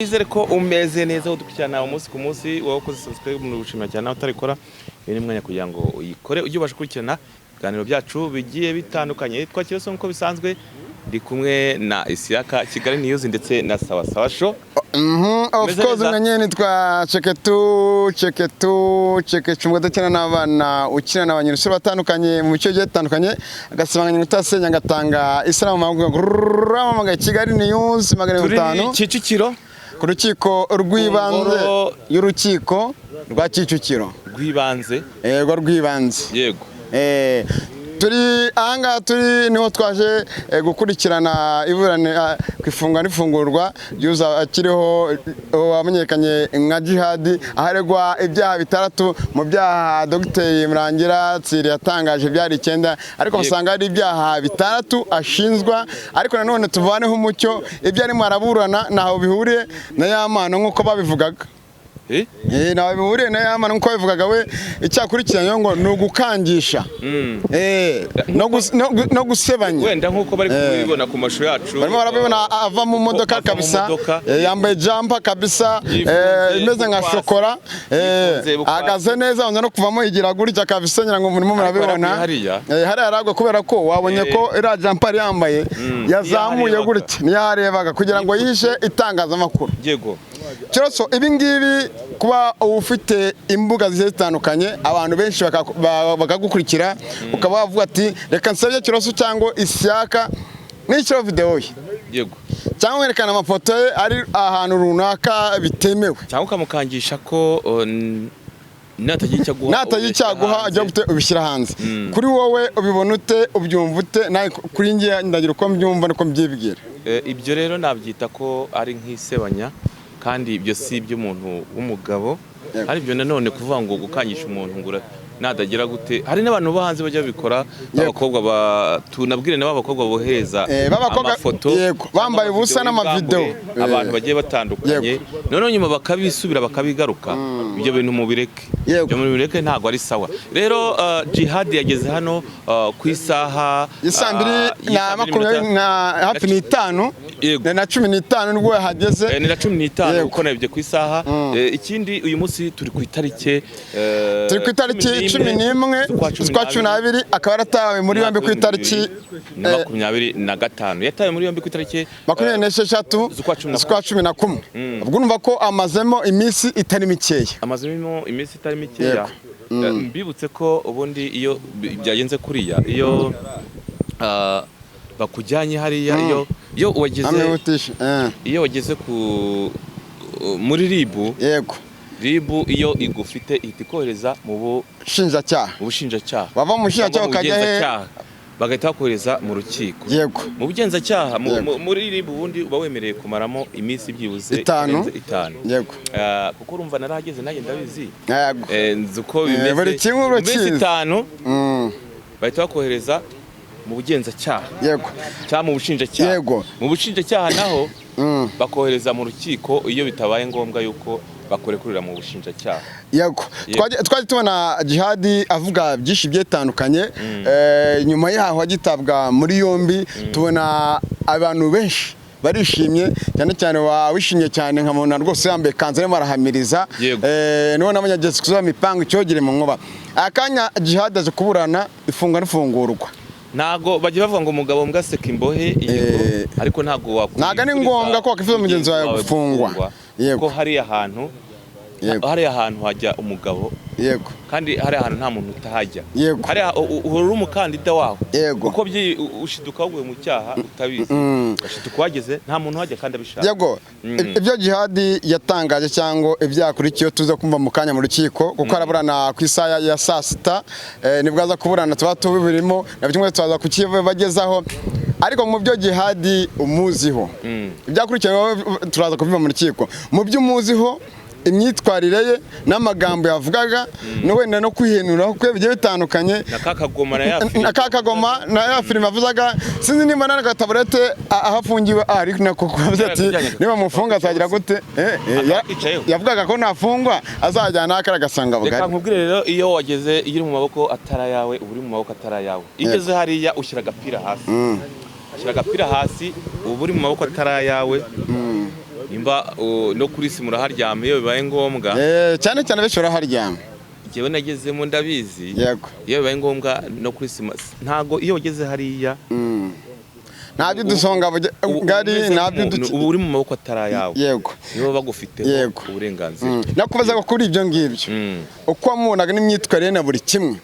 Nizere ko umeze neza, udukurikirana umunsi ku munsi. Wowe ukoze subscribe mu gushimira cyane, nawe utarikora uyu ni umwanya kugira ngo uyikore, ujye ubasha gukurikirana ibiganiro byacu bigiye bitandukanye. Twakira so nk'uko bisanzwe, ndi kumwe na Isiaka Kigali News ndetse na Sawa Sawa Show. Of Umeze course. neza? Mwenyewe nitwa Cheketu Cheketu Cheketu, mbwa dukina n'abana, ukina n'abanyarusoro batandukanye mu bice bigiye bitandukanye, agasibanganya utasenya, agatanga isalamu ramamaga Kigali News magana Turi atanu. Kicukiro. Ku rukiko rw'ibanze Ngoro- y'urukiko rwa Kicukiro. Rw'ibanze. Yego, rw'ibanze. Yego. Turi ahangaha, turi niho twaje gukurikirana iburana ku ifunga n'ifungurwa ry'uza akiriho wamenyekanye nka Jihadi, aho aregwa ibyaha bitandatu mu byaha Dogiteri Murangira Thierry yatangaje byari icyenda, ariko basanga ari ibyaha bitandatu ashinjwa. Ariko nanone tuvaneho umucyo, ibyo arimo araburana ntaho bihuriye na ya mpano nk'uko babivugaga. Eh? Ntaho bihuriye na ya mpano nk'uko babivugaga. We icyakurikiranyweho ngo ni ugukangisha no gusebanya. Wenda nk'uko bari kubibona ku mashusho yacu. Barimo barabibona ava mu modoka. Ava mu Kabisa. modoka. Yambaye jumper kabisa. Yifunze Imeze nka bukwasi. shokora. Yifunze bukwasi. Ahagaze neza, abanza no kuvamo yigira gutya kabisa, ngira ngo murimo murabibona. Ariko hariya. Hariya yaragwa kubera ko wabonye ko iriya jumper yari yambaye yazamuye Niyo gutya, niyo yarebaga kugira ngo yihishe itangazamakuru. Kiroso, ibi ngibi kuba ufite imbuga zigiye zitandukanye, abantu benshi bakagukurikira, ukaba wavuga ati reka nsabye Kiroso cyangwa Isiyaka nishyiraho videwo ye cyangwa werekana amafoto ye ari ahantu runaka bitemewe. Cyangwa ukamukangisha ko natagira icyo aguha, natagira icyo aguha ubishyira ujya hanze. gute ubishyira hanze. Kuri wowe ubibona ute, ubyumva ute? Nawe kuri njye ndagira uko mbyumva nuko mbyibwira. Ibyo rero nabyita ko ari nk'isebanya, kandi ibyo si iby'umuntu w'umugabo. Ari ibyo nanone kuvuga ngo gukangisha umuntu ngo nadagira gute, hari n'abantu bo hanze bajya babikora, abakobwa ba tunabwire nabo, abakobwa bohereza b'abakobwa- amafoto yego, bambaye ubusa cyangwa n'amavideo. y'ubwambure, abantu bagiye batandukanye, noneho nyuma bakabisubira bakabigaruka. Ibyo bintu mubireke. Ibyo bintu mubireke, ntabwo ari sawa. Rero Jihad yageze hano ku isaha isaa mbiri na y'isaa mbiri makumyabiri n'iminota- na hafi n'itanu. Na 15 nibwo yahageze. Ni na 15. Kuko narebye ku isaha. Ikindi, uyu munsi turi ku itariki Turi ku itariki 11 z'ukwa 12, akaba yaratawe muri yombi ku itariki na 25. Yatawe muri yombi ku itariki 26 z'ukwa cumi na z'ukwa 11. Ubwo urumva ko amazemo iminsi itari mikeya. Amazemo iminsi itari mikeya. Mbibutse ko ubundi iyo byagenze kuriya, iyo bakujyanye hariya, iyo wageze Amwihutisha. Iyo wageze ku muri RIB, RIB iyo igufite ihita ikohereza mu Shinjacyaha. mu bushinjacyaha. Wava mu bushinjacyaha Cyangwa mu ukajya he? bugenzacyaha, bagahita bakohereza mu rukiko. Mu bugenzacyaha, muri RIB ubundi uba wemerewe kumaramo iminsi byibuze Itanu. itarenze itanu. Kuko urumva narahageze, nanjye ndabizi. Nzi uko bimeze. Buri kimwe Mu minsi urakizi. 5 bahita bakohereza mu bugenzacyaha cyangwa mu bushinjacyaha. Mu bushinjacyaha naho bakohereza mu rukiko iyo bitabaye ngombwa yuko bakurekurira mu bushinjacyaha. Yego. Twagiye tubona Jihadi avuga byinshi bitandukanye. Nyuma yaho agitabwa muri yombi, tubona abantu benshi barishimye cyane cyane, wishimye cyane nkamubona rwose yambaye ikanzu arimo arahamiriza. Niho n'abanyagezi kuzuba mipango icyogere mu nkuba. Akanya Jihadi aje kuburana ifunga n'ifungurwa. Ntago bajya bavuga ngo umugabo mbwa aseka imbohe, yego, ariko ntago wakwifuriza Ntago ari ngombwa ko wakwifuza mugenzi wawe gufungwa. Kuko hariya hantu hariya hantu hajya umugabo, kandi hariya hantu nta muntu utahajya. Hariya uhora uri umukandida waho, kuko ushiduka waguye mu cyaha utabizi, ugashiduka uhageze nta muntu uhajya kandi abishaka. Yego. Ibyo Jihadi yatangaje cyangwa ibyakurikiyeho tuza kumva mu kanya mu rukiko, kuko araburana ku isaha ya saa sita, nibwo aza kuburana, tuba tubirimo na kimwe tuzaza kukibagezaho. Ariko mu byo Jihadi umuziho, ibyakurikiyeho turaza kubiva mu rukiko, mu byo umuziho, imyitwarire ye n'amagambo yavugaga no wenda no kwihenuraho kwe bigiye bitandukanye, na ka kagoma na ya na ka kagoma na ya filime avuzaga, sinzi nimba n'agataburete aho afungiwe ari nako kuvuze ati niba mufunga azagira gute? Akicayeho. Yavugaga ko nafungwa azajyana akara agasanga Reka bugari. nkubwire rero, iyo wageze, iyo uri mu maboko atari ayawe, uba uri mu maboko atari ayawe. Iyo ugeze hariya ushyira agapira hasi, ushyira agapira hasi, uba uri mu maboko atari ayawe. Nimba no kuri sima uraharyama iyo bibaye ngombwa. Cyane cyane benshi baraharyama. Njyewe nagezemo, ndabizi. Iyo bibaye ngombwa no kuri sima, ntago iyo ugeze hariya Nta by'udusonga uba bugari, umeze nta nk'umuntu, by'uduki. uba uri mu maboko atari ayawe, nibo bagufiteho uburenganzira. Nakubazaga kuri ibyo ngibyo, uko wamubonaga n'imyitwarire na buri kimwe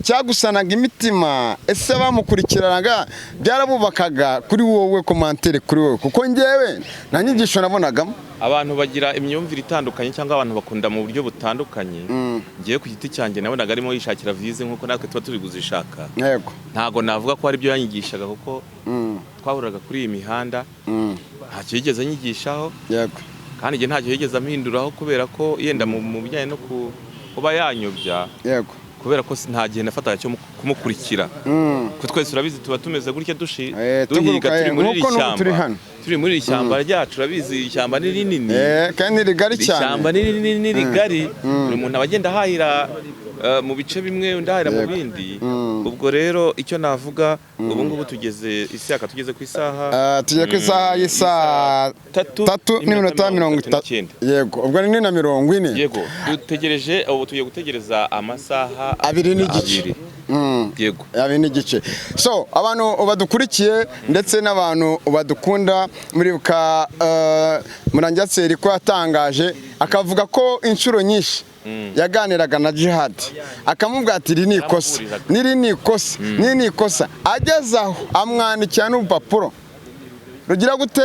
cyagusanaga imitima. Ese bamukurikiranaga byarabubakaga kuri wowe? Commentaire kuri wowe, kuko njyewe nta nyigisho nabonagamo. Abantu bagira imyumvire itandukanye cyangwa abantu bakunda mu buryo butandukanye. Ngewe ku giti cyanjye nabonaga arimo yishakira views nk'uko natwe tuba turi kuzishaka. Ntago navuga ko hari ibyo yanyigishaga, kuko twahuraga kuri iyi mihanda, ntacyo yigeze anyigishaho. Kandi njye ntacyo yigeze ampinduraho, kubera ko yenda mu bijyanye no kuba yanyobya, kubera ko nta gihe nafataga cyo kumukurikira, ko twese urabizi tuba tumeze gutya duhiga, Tuguruka, turi muri iri nk'uko n'ubu turi shyamba. hano. Turi muri iri shyamba ryacu, urabizi ishyamba ni rinini. Kandi ni rigari Iri cyane. shyamba ni rinini, ni rigari. Buri muntu aba agenda ahahira mu bice bimwe, undi ahahira mu bindi. Ubwo rero icyo navuga, ubu ngubu tugeze isaka, tugeze ku isaha Tugeze ku isaha y'isaa 3 tatu n'iminota 39. 39. Yego, ubwo ni na 40. Yego, dutegereje, ubu tugiye gutegereza amasaha 2 n'igice. 2. Yego. 2 n'igice. So abantu badukurikiye ndetse n'abantu badukunda, muribuka Murangira ko yatangaje akavuga ko inshuro nyinshi yaganiraga na Jihad, akamubwira ati: "Iri ni ikosa, Yaramuburiraga. n'iri ni ikosa, n'iri ni ikosa." Ageze aho amwandikira n'urupapuro rugira gute,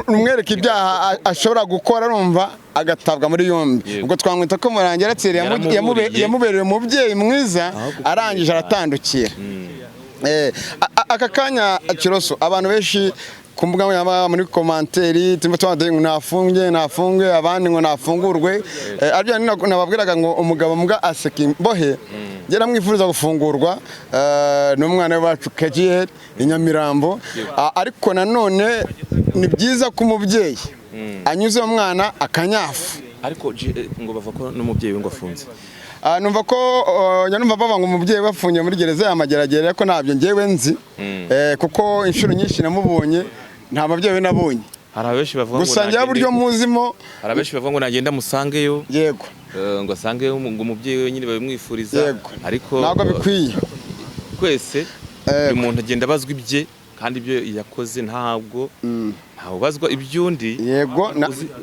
rumwereka ibyaha ashobora gukora, arumva agatabwa muri yombi. Ubwo twamwita ko Murangira Yaramuburiye. yamubereye umubyeyi mwiza, Ahubwo arangije aratandukira. Aka kanya Kiroso, abantu benshi ku mbuga nkoranyambaga muri commentaire turimo tubona ngo nafunge, nafunge, abandi ngo nafungurwe. Aribyo nababwiraga ngo umugabo mbwa aseka imbohe. Njye namwifuriza gufungurwa, n'umwana we wacu KGL i Nyamirambo. Ariko nanone ni byiza ko umubyeyi anyuze umwana akanyafu. Ariko ngo bavuga ko n'umubyeyi we ngo afunze. Numva ko njya numva bavuga ngo umubyeyi bafungiye muri gereza ya Mageragere, ariko ntabyo njyewe nzi. Kuko inshuro nyinshi namubonye, nta babyeyi be nabonye. Hari abenshi bavuga ngo Gusa njyewe uburyo muzimo. Hari abenshi bavuga ngo nagenda musangeyo, ngo asangeyo, ngo umubyeyi we nyine babimwifuriza. Ariko Ntabwo bikwiye. twese, buri muntu agenda abazwa ibye, kandi ibyo yakoze ntabwo ntawubazwa iby'undi.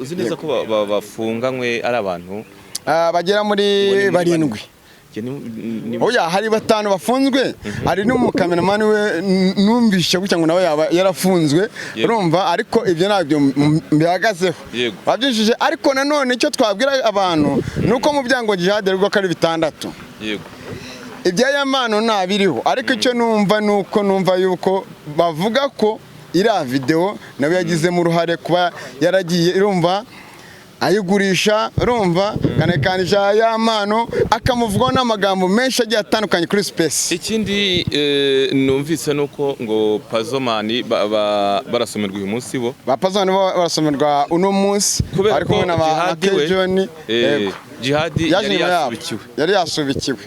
Uzi neza ko bafunganywe ari abantu Bagera muri ngo ni muri 7. bane. Njye Oya, hari 5 bafunzwe, hari n'umukameramani we numvishe gutya ngo nawe yaba yarafunzwe. Urumva, ariko ibyo ntabyo mbihagazeho. Wabyujije, ariko nanone icyo twabwira abantu ni uko mu byango Jihad aribwo ko ari 6. Ibya Yampano ntabiriho, ariko icyo numva ni uko numva yuko bavuga ko iriya videwo nawe yagizemo uruhare kuba yaragiye, irumva ayigurisha, urumva kanekanisha Yampano, akamuvugaho n'amagambo menshi agiye atandukanye kuri space. Ikindi numvise nuko ngo Pazomani barasomerwa uyu munsi bo. Ba Pazomani bo barasomerwa uno munsi. Kubera Ari kumwe ko na ba Jihad we, John. Jihad Yaje yari nyuma yabo. yasubikiwe. Yari yasubikiwe.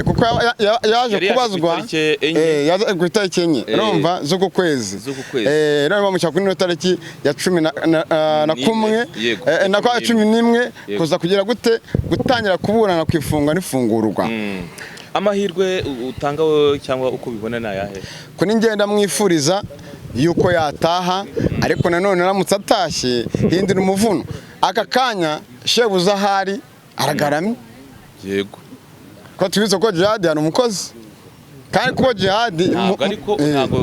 Kuko yaje Yari yaje ku kubazwa itariki 4. Yaje ku itariki 4, urumva, z'uku kwezi. Z'uku kwezi. None bamushyira kuri ino tariki ya cumi na N'imwe. kumwe, na kwa 11. 11, Yego. kuza kugira gute, gutangira kuburana ku ifunga n'ifungurwa. Amahirwe utanga wowe cyangwa uko ubibona ni ayahe? Kuri ngenda mwifuriza yuko yataha, ariko nanone aramutse atashye hindura umuvuno. Aka kanya shebuza ahari aragaramye. Ko tubizi ko Jihad hari umukozi, kandi kuko Jihad Ntabwo, ariko ntabwo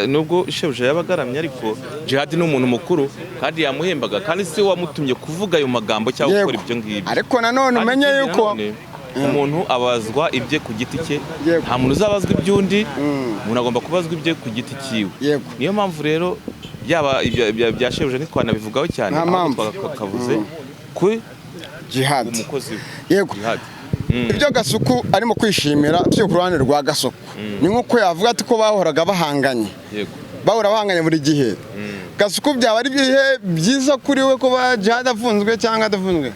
nubwo shebuja yaba agaramye, ariko Jihad ni umuntu mukuru kandi yamuhembaga, kandi si we wamutumye kuvuga ayo magambo cyangwa gukora ibyo ngibyo. Ariko nanone Kandi umenye ikindi yuko nanone, umuntu abazwa ibye ku giti cye. Nta muntu uzabazwa iby'undi, umuntu agomba kubazwa ibye ku giti cyiwe. Niyo mpamvu rero yaba ibyo bya shebuja ntitwanabivugaho cyane, Nta ahubwo mpamvu. twakavuze ku Jihad. umukozi we. Jihad. Ibyo Gasuku arimo kwishimira, tujye ku ruhande rwa Gasuku, ni nk'uko yavuga ati ko bahoraga bahanganye, bahora bahanganye buri gihe. Gasuku byaba ari ibihe byiza kuri we kuba Jihad afunzwe cyangwa adafunzwe?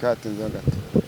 Katinzeho gato.